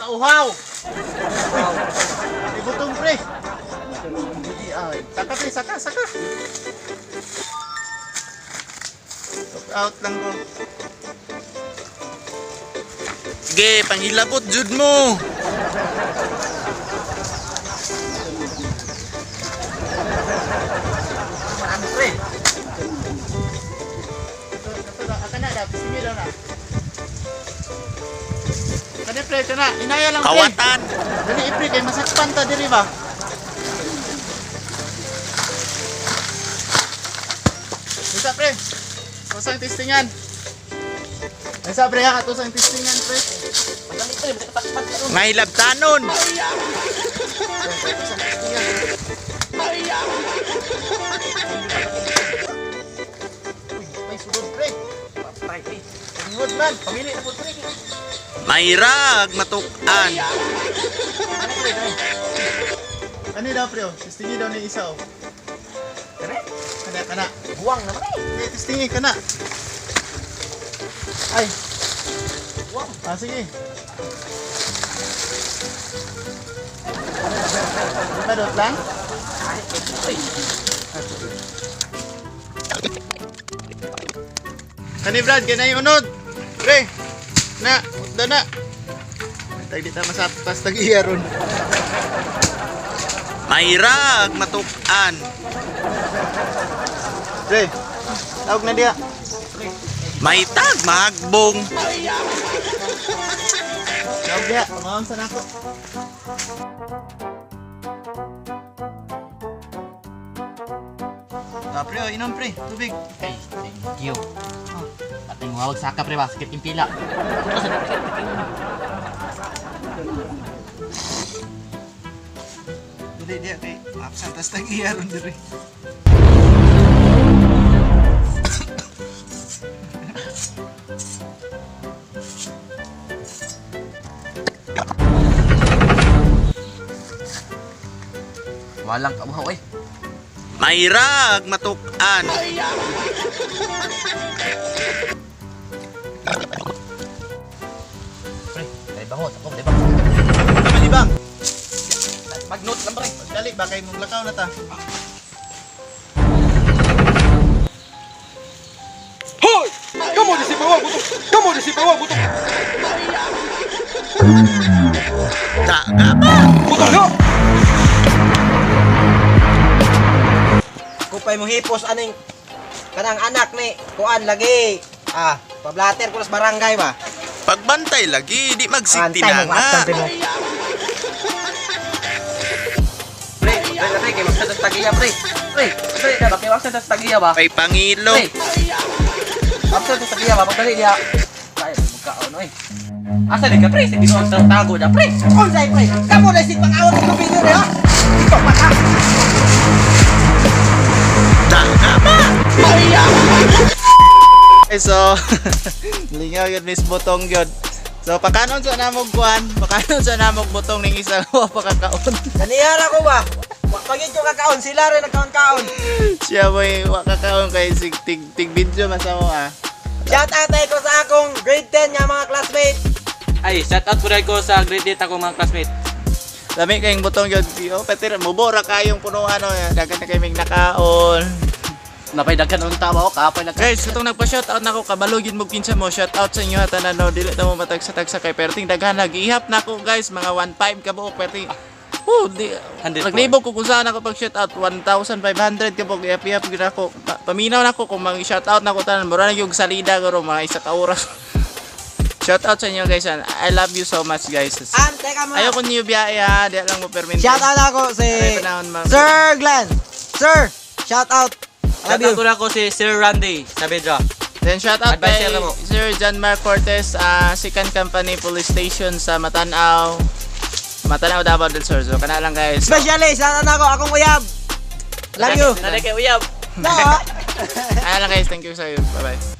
Kauhaw. May butong, pre. Saka, pre, saka, saka. Look out lang ko. Sige, panghilabot jud mo. Ano, pre? Ito, ito, aka na, daw. Sige daw na. Kani, pre, kana. Inaya lang, pre. Kawatan. Dali, pre, kay masakpan ta diri ba? Isa, pre. Tusang testingan. Isa, pre, ha. Tusang testingan, pre. Madali, pre. Magkatakpan ka ron. Ngahilabtanon. Tusang testingan. Uy, may sugod, pre. Patay, pre. Sugod man. Pamili na po, pre. Mahirag matukan. Ano, pre? Ano? Ano daw, pre? Oh? Testingi daw ni isa, oh. Kani? Kana, kana. Buwang naman eh. Hindi, testingi kana. Ay. Buwang. Ah, sige. Di ba dot lang? Ay, pre. Kani Brad, kaya na yung unod. Pre, na, utda na. Tag di ta masapas tag iya ron. Mahirag matukan. Pre, tawag na diya. Mahitag mahagbong. Tawag diya, pangawang sa nako. Ah, pre, oh, inom pre, tubig. Ay, thank you. Ating wawag saka, pre ba? Sakit yung pila. Dili diya kay absent tas tag iya ron diri. Walang kauhaw eh. Mahirag matukan. Pre, dali bango. Sako, dali bango. Tama di bang? Mag-note lang, pre. Dali ba kay mong lakaw na ta? Hoy! Kamu di si bawang butok! Kamu di si bawang butok! Ta ka ba? Butok no! Kupay mo hipos aning kanang anak ni kuan lagi. Ah, pablater ko sa barangay ba. Pagbantay lagi, di Antay mo magsiktinanga. maabsent mo. Pre, pre, pre, kay magsa sa tagiya, pre. Pre, pre, dapat kay magsa sa tagiya ba? Kay pangilo. Pre. Absent sa tagiya ba? Pagdali diha. Kaya magkaon oy. Asa di ka, pre? Sige ko ang tago na, pre. Unsay pre? Kamo na sig pang-awon og video ni ha. Ikaw pa ka. Ta ka ba? Eh, so, lingaw yun, Miss Botong yun. So, pakanon sa namog kuan, pakanon sa namog botong ning isa wa pa kakaon. Kaniyara ko ba? Wa pagid ko kakaon sila rin nagkaon-kaon. Siya mo'y wa kakaon kay sig tig tig video masamo ah. Shout out ay ko sa akong grade 10 nga mga classmate. Ay, shout out po dahil ko sa grade 8 ako mga classmate. Lami kayong botong yun. Oh, petir mubora kayong punuan oh. Dagan na kay mig nakaon. Napay daghan ang tama ko, kapay nag Guys, katong nagpa-shoutout nako kabalo gyud mo kinsa mo. Shoutout sa inyo tanan no, dili ta mo matagsa-tagsa kay perting daghan nag-ihap nako guys, mga 15 ka buok perting. Oh, di 104. naglibog ko kung saan ako pag shoutout 1,500 ka buok ihap-ihap gyud ako. Paminaw nako kung mag-shoutout nako tanan mura na yung salida guro mga isa ka oras. Shoutout sa inyo guys. And I love you so much guys. An, teka muna. Ayaw ko niyo biyahe ha, di lang mo perminti. Shout out ako si Aray, panahon, ma'am. Sir Glenn. Sir, shout out. I Shout love you. out ko na ako si Sir Randy Saavedra. Then shout out kay Advisor na mo. Sir John Mark Cortez, Sikan Company Police Station sa Matanao. Matanao Davao del Sur. So kana lang guys. Especially, shout out ako akong uyab. Love you. Nanay kay Uyab. No. Ayan lang guys, thank you sa you. Bye-bye.